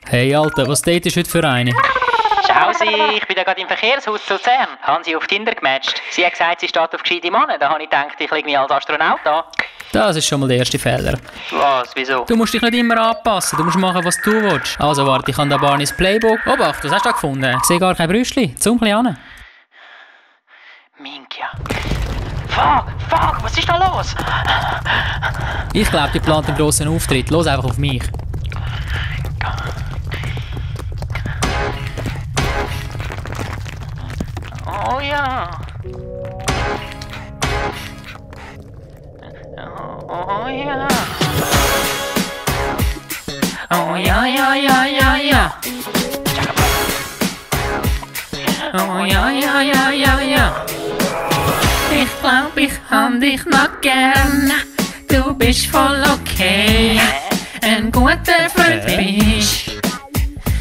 Hey Alter, was datest du heute für eine? Schausi, ich bin da gerade im Verkehrshaus zu Luzern. Haben sie auf Tinder gematcht. Sie hat gesagt, sie steht auf gescheite Männer. Da habe ich gedacht, ich lege mich als Astronaut an. Das ist schon mal der erste Fehler. Was, wieso? Du musst dich nicht immer anpassen, du musst machen, was du willst. Also warte, ich habe da Barneys Playbook. Obacht, was hast du da gefunden? Ich sehe gar kein Brüstli. Zoom ein bisschen an. Minkia. Fuck, was ist da los? Ich glaube, die plant einen grossen Auftritt. Los einfach auf mich. Oh ja. Oh ja. Oh ja, ja, ja, ja, ja. Oh ja, ja, ja, ja, ja. Ich glaub, ich hab dich noch gern. Du bist voll okay. Ein guter Freund bist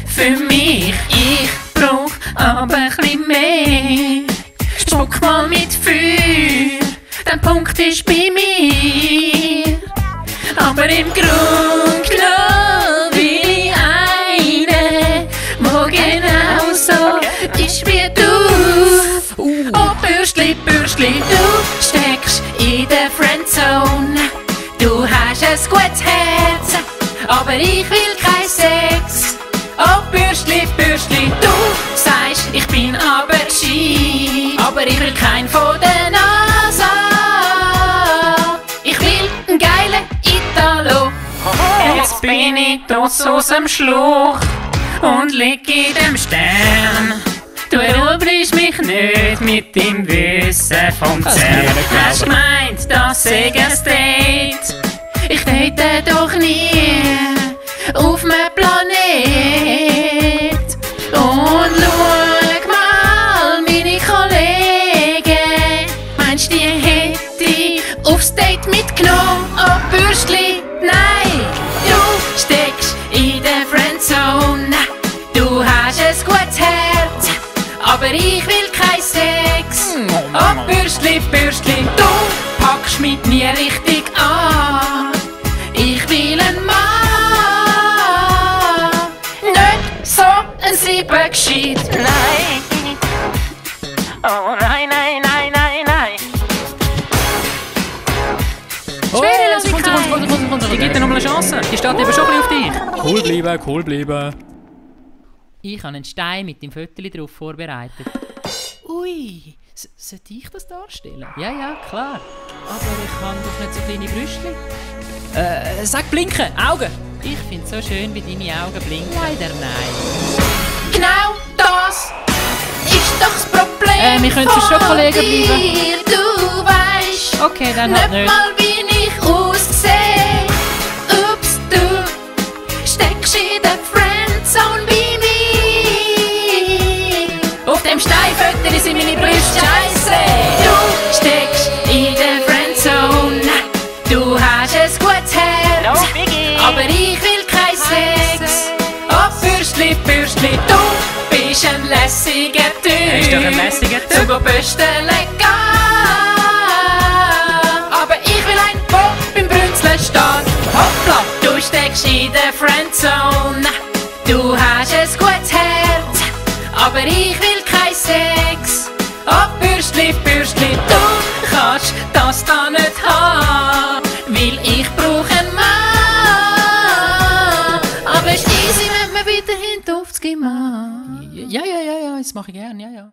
für mich. Ich brauch aber ein bisschen mehr. Spuck mal mit Feuer, der Punkt ist bei mir. Aber im Grund glaub ich eine, wo genau so ist wie du. Oh Bürstli, Bürstli, du steckst in der Friendzone. Du hast ein gutes Herz, aber ich will kein Sex. Oh Bürstli, Bürstli, du sagst, ich bin aber schief, aber ich will kein von der Nase. Ich will einen geilen Italo. Jetzt bin ich draus aus dem Schluch und lieg in dem Stern. Du eroberst mich nicht mit dem Wissen vom Zern. Hast gemeint, das sei ein Date? Ich date doch nie auf meinem Planet. Und schau mal, meine Kollegen, meinst du, die hätte ich aufs Date mitgenommen? Oh Bürstli, nein, du steckst in der Friendzone. Du hast ein gutes Herz, aber ich will kein Sex. Oh Bürstli, Bürstli, du packst mit mir richtig an. Ich will einen Mann, nicht so ein Sieben gescheit. Nein, oh nein, nein, nein, nein, nein. Komm. Ich gebe dir nochmal eine Chance. Die steht eben schon ein bisschen auf dich. Cool bleiben. Ich habe einen Stein mit dem Fötterli drauf vorbereitet. Ui, sollte ich das darstellen? Ja, klar. Aber ich habe doch nicht so kleine Brüstchen. Sag blinken, Augen! Ich finde es so schön, wie deine Augen blinken. Leider nein. Genau das ist doch das Problem. Wir können für schon Kollegen bleiben. Du weißt Okay, dann halt nicht. mal, wie ich aussehe. Ups, du steckst in der Friendzone bei mir. Auf dem Steinfötterli sind meine Brüste scheisse. Du steckst in der Friendzone. Du hast ein gutes Herz, aber ich will kein Sex. Oh Bürstli, Bürstli, du bist ein lässiger Typ. Er ist doch ein lässiger Typ. Sogar bestellen gehen. Aber ich will einen, der beim Brünzeln steht. Hoppla, du steckst in der Friendzone. Du hast ein gutes Herz, aber ich will kein Sex. Oh Bürstli, Bürstli, du kannst das da nicht haben, weil ich brauche einen Mann. Aber es ist easy, wenn man weiterhin aufs Gimmer. Ja, das mache ich gerne, ja.